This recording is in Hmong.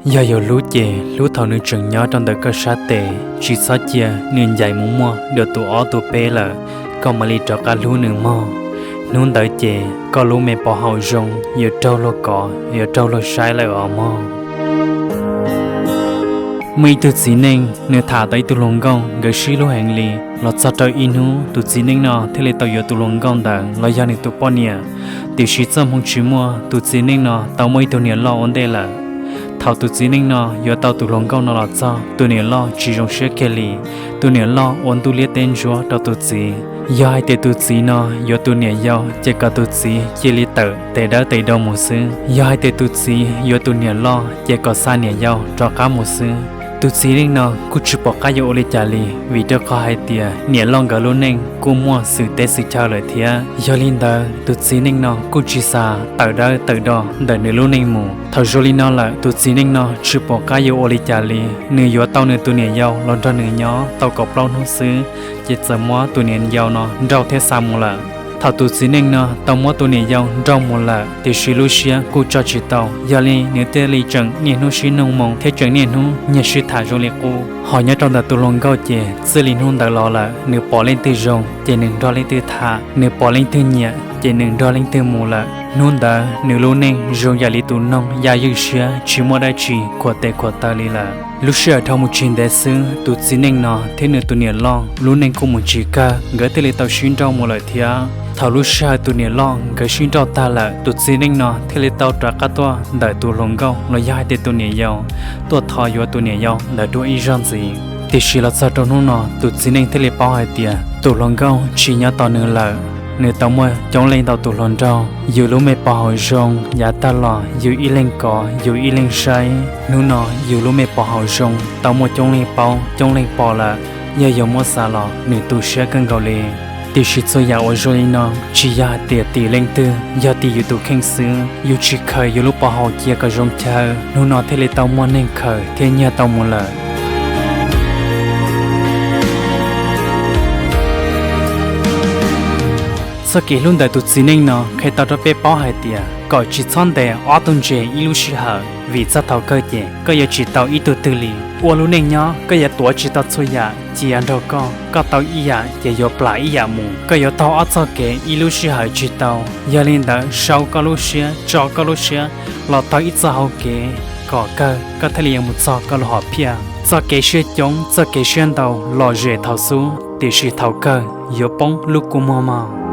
Yog yuav hlub ces hlub thaum nws tseem nyob rau ntawm koj sab tes, tsis txhob cia nws ncaim mus muaj dua tus ob tus peb lawm, koj mam li rov qab hlub nws mog. Hnub ntawd ces koj lub me pov haum zoo yuav raug luag kov, yuav raug luag saib lawm os mog. Muaj ib tug txiv neej nws tham tau ib tug hluas nkauj, nkawd sib hlub heev li. Los txog rau ib hnub tus txiv neej no thiaj li tau yuav tus hluas nkauj ntawd los yog nws tus poj niam. Tiam sis txoj hmoo tsis muaj, tus txiv neej no tau muaj ib tug niam loj ua ntej lawm. Thaum tus txiv neej no yuav tau tus hluas nkauj no los txog, tus niam loj tsis zoo siab kiag li. Tus niam loj ua ntuj liab teb ntsuab rau tus txiv. Yog hais tias tus txiv no yuav tus niam yau ces kom tus txiv cia li tawm tes dawb tes do mus xwb. Yog hais tias tus txiv yuav tus niam loj ces kom xa niam yau rov qab mus xwb. Tus txiv neej no kuj tsis pom qab yuav ua li cas li, vim rau qhov hais tias niam loj nkawd lub neej kuj muaj xwm teb xwm chaw lawm thiab. Yog li ntawd tus txiv neej no kuj tsis xav tawm dawb tawm do ntawm nws lub neej mus. Thaum zoo li no lawm tus txiv neej no tsis pom qab yuav ua li cas li. Nws yuav tau nws tus niam yau los nrog nws nyob tau kaum plaub hnub xwb, ces txawm muab tus niam yau no nrauj thiab xa mus lawm. Thaum tus txiv neej no tau muab tus niam yau nrauj mus lawm, tiam sis lub siab kuj tso tsis tau. Yog li nws thiaj li tseem niaj hnub sib nug moo thiab tseem niaj hnub nyiag sib tham zoo li qub. Ho nyob rau ntawm tus hluas nkauj ces txij li hnub ntawd los lawm, nws pom leej twg zoo ces nws nrog leej twg tham, nws pom leej twg nyiam ces nws nrog leej twg mus lawm. Hnub ntawd nws lub neej zoo yam li tus noog yaj ywj siab tsis muaj dab tsi khuam tes khuam taw li lawm. Lub sij hawm dhau mus tsis ntev xwb, tus txiv neej no thiab nws tus niam loj lub neej kuj mus tsis kawg, nkawd thiaj li tau sib nrauj mus lawm thiab. Thaum lub sij hawm tus niam loj nkawd sib nrauj tag lawm, tus txiv neej no thiaj li tau rov qab tuaj ntawm tus hluas nkauj los yog hais tias tus niam yau, tuaj thov yuav tus niam yau ntawd dua ib zaug ntxiv. Tiam sis los txog rau hnub no tus txiv neej thiaj li paub hais tias tus hluas nkauj tsis nyob tos nws lawm. Nws tau muaj coob leej ntau tus hluas nraug, yus lub me pov haum zoo yav tag los yus ib leeg kov yus ib leeg saib. Hnub no yus lub me pov haum zoo tau muaj coob leej paub coob leej pom lawm, yog yuav muab xav los nws tu siab kawg nkaus li. Tiam sis txhua yam uas zoo li no tsis yog hais tias tim leej twg, yog tim yus tus kheej xwb. Yus tsis khaws yus lub pov haum cia kom zoo chaw, hnub no thiaj li tau muaj neeg khaws thiab nyiag tau mus lawm. Txoj kev hlub ntawm tus txiv neej no qhia tau rau peb paub hais tias kom tsis txhob ntes ob tug ntses ib lub sij hawm, vim txog thaum kawg ces koj yuav tsis tau ib tug twg li. Ua lub neej nyob koj yuav tuav tsis tau txhua yam cia nrog koj, koj tau ib yam ces yuav plam ib yam mus, koj yuav taug ob txoj kev ib lub sij hawm tsis tau. Yog li ntawd sau koj lub siab, tso koj lub siab los taug ib txoj hau kev kom kawg koj thiaj li yuav mus txog koj lub hom phiaj. Txoj kev siab coob txoj kev siab ntau lom zem thaum xub, tiam sis thaum kawg yuav poob lub kua muag mog.